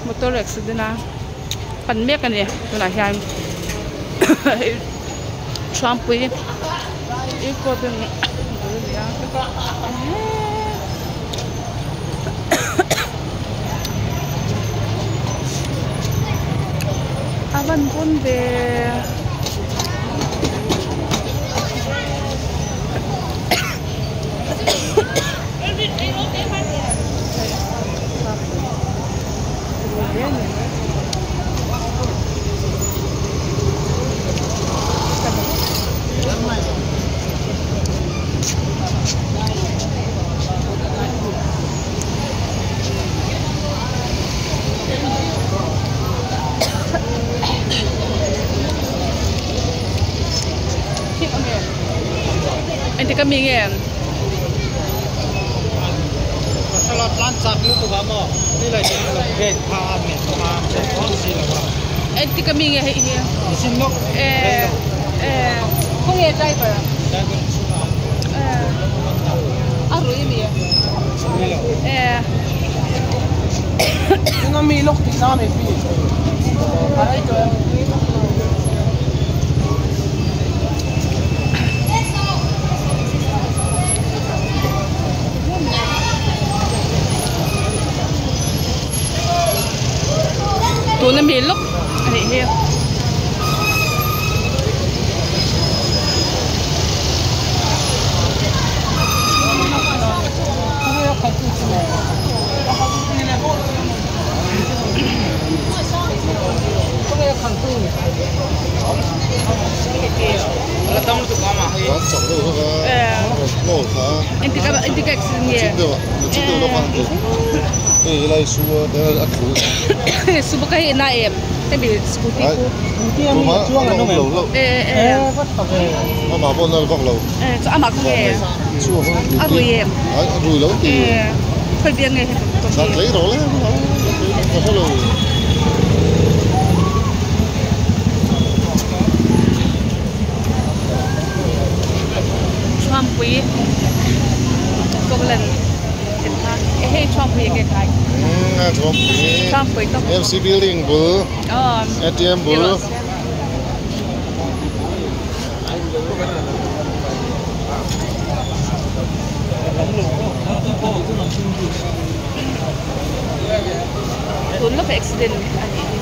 Motor accident a pan mek a ni tunah hian hei Thuampui eco bank bul a ni a a van pawn ve. Engtik a mi nge? Engtik a mi nge hei hi? Eh eh khawnge driver? Eh a rui ami? Eh. Tuna mi lawk a nih hi. Su bawk a hei na em hemi scooty khu chu amah kha nge a rui em khawi biang nge hemi Thuampui Kawnglan thlen kha e hei Thuampui enge khai Thuampui tawp MC building bul ATM bul Tun lawk a accident a nih hi.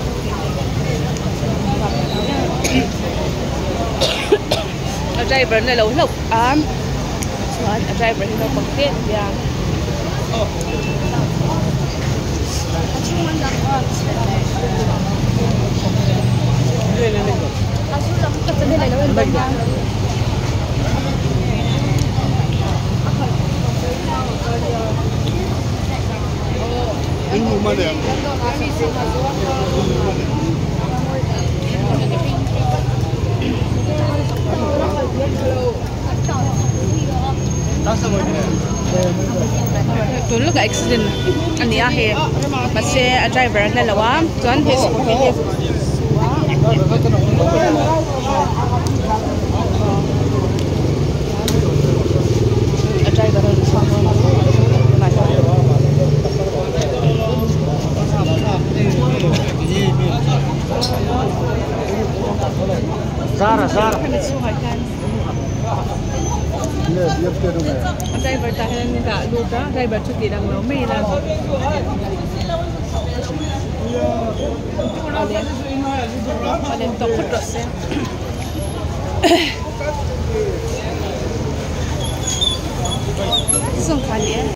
A driver na lo hlauh a chuan a driver hi naupang te a nia. Tun lawkah accident a ni a hei mahse a driver a la lo a chuan he scooty hi a driver a rawn chhuak a tunah hian. Hemi chhungah hian a driver tah hian an dah lut a driver chu tih lang lo mai ila awle awle tawp phawt rawh se. Sawngkhai ni e.